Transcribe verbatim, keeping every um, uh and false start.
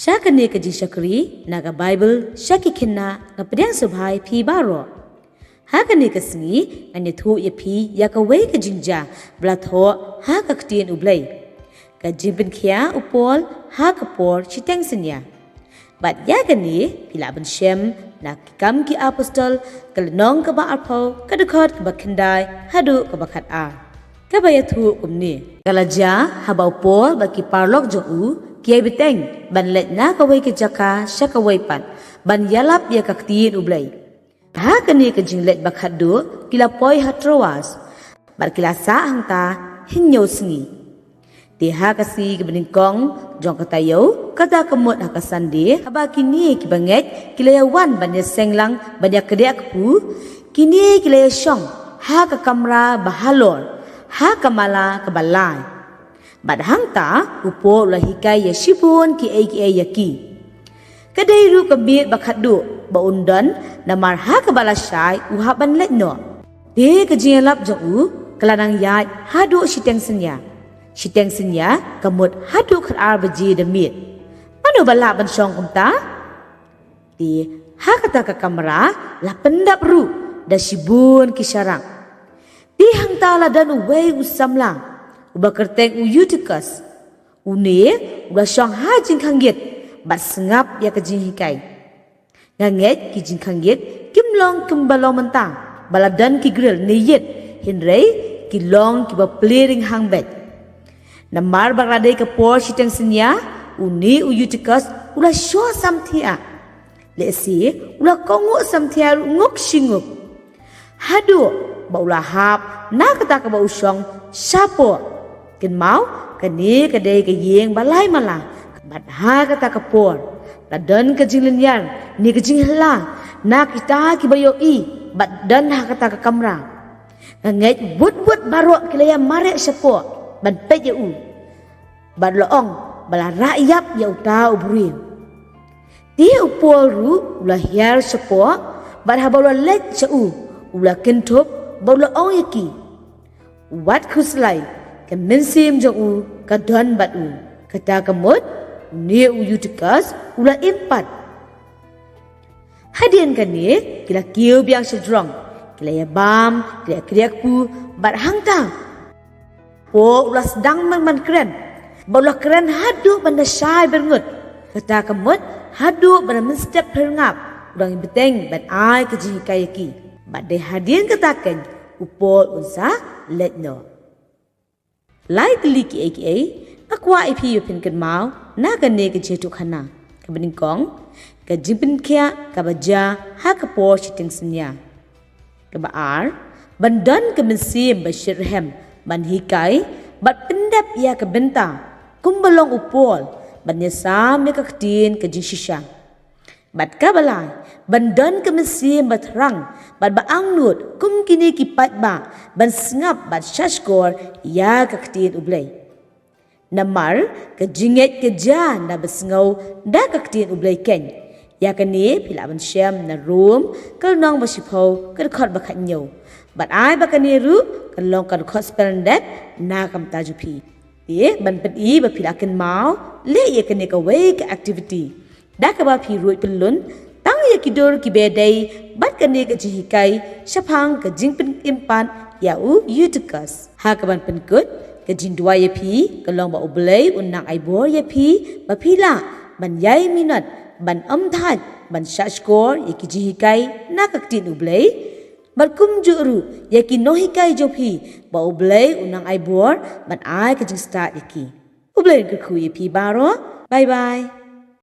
Sha kane ka jingshakri na ka Baibl sha ki khynnah, nga pdiang sngewbha ïa phi baroh. Ha kane ka sngi ngan ïathuh ïa phi ïa kawei ka jingjia ba la thoh ha ka Ktien U Blei. Ka jingpynkhiah u Paul ha ka por shiteng synñia. Bad ïa kane phi lah ban shem na Ki Kam Ki Apostol, ka lynnong kaba arphew, ka dkhot kaba khyndai haduh kaba khatar. Kaba ïathuh kumne: Ka la jia haba u Paul bad ki paralok jong u ki ïai bteng ban leit na kawei ka jaka sha kawei pat ban ïalap ïa ka Ktien U Blei. Ha kane ka jingleit ba khatduh ki la poi ha Troas, bad ki la sah hangta hynñiew sngi. Te ha ka sngi kaba nyngkong jong ka taïew, kata ka mut ha ka Sunday, haba kine ki bangeit ki la ïawan ban ïaseng lang ban ïakdiah kpu, kine ki la ïashong ha ka kamra ba halor, ha ka mala kaba lai. Bad hangta u Paul u la hikai ïa shibun kiei kiei ïa ki. Ka dei ruh ka miet ba khatduh ba un don, namar ha kaba lashai u hap ban leit noh. Te ka jingïalap jong u ka la nang ïaid haduh shiteng synñia. Shiteng synñia ka mut haduh khatar baje da miet. Mano ba lah ban shong kumta? Te ha kata ka kamra la pyndap ruh da shibun ki sharak. Te hangta la don uwei u samla uba kyrteng u Eutychus. Une u la shong ha jingkhangit bad sngap ïa ka jinghikai. Nga ngeit ki jingkhangit kim long kumba long mynta ba la don ki grill ne ïit, hynrei ki long kiba plie ringhang beit. Namar ba ka la dei ka por shiteng synñia, une u Eutychus u la shoh samthiah. Lehse u la kohnguh samthiah ruh nguk shi nguk, haduh ba u la hap na kata kaba u shong shapoh. Kynmaw, kane ka dei ka ïing ba lai mala, bad ha kata ka por la don ka jinglynñiar ne ka jinghylla na kita kiba ïohi bad don ha kata ka kamra. Nga ngeit wut wut baroh ki la ïamareh shapoh ban peit ïa u, bad la ong ba la rah ïap ïa uta u briew. Te u Paul ruh u la hiar shapoh, bad haba u la leit sha u, u la kynthup bad u la ong ïa ki: Wat khuslai, ka mynsiem jong u ka don bad u. Kata ka mut, une u Eutychus u la im pat. Hadien kane ki la kiew biang sha jrong, ki la ïabam, ki la ïakdiah kpu, bad hangta u Paul u la sdang ban kren, bad u la kren haduh ban da shai byrngut. Kata ka mut, haduh ban da mynstep phyrngap u dang bteng ban ai ka jinghikai ïa ki. Bad dei hadien kata keiñ u Paul un sa leit noh. Lai tylli kiei kiei nga kwah ïa phi ba phin kynmaw na kane ka jingïathuhkhana. Kaba nyngkong, ka jingpynkhiah kaba jia ha ka por shiteng synñia. Kaba ar, ban don ka mynsiem ba shitrhem ban hikai bad pyndep ïa ka bynta kumba long u Paul, ban ïasam ïa ka ktien ka jingshisha. Bad kaba lai, ban don ka mynsiem ba thrang bad ba angnud kum kine ki paidbah, ban sngap bad shahshkor ïa ka Ktien U Blei. Namar ka jingngeit ka jia na ba sngew da ka Ktien U Blei keiñ. Ïa kane phi lah ban shem na Rom ka lynnong ba shiphew ka dkhot ba khathynñiew. Bad ai ba kane ruh kan long ka dkhot speldet na ka bynta jong phi. Te ban pyni ba phi la kynmaw leh ïa kane kawei ka activity, da kaba phi ruh pynlun tang ïa ki dur kiba dei bad kane ka jinghikai shaphang ka jingpynim pat ïa u Eutychus. Ha kaban pynkut, ka jingduwai ïa phi ka long ba U Blei un nang ai bor ïa phi, ba phi lah ban ïai minot, ban ym thait, ban shahshkor ïa ki jinghikai na ka Ktien U Blei. Bad kumjuh ruh ïa ki nonghikai jong phi, ba U Blei un nang ai bor ban ai ka jingstad ïa ki. U Blei un kyrkhu ïa phi baroh. Bye bye.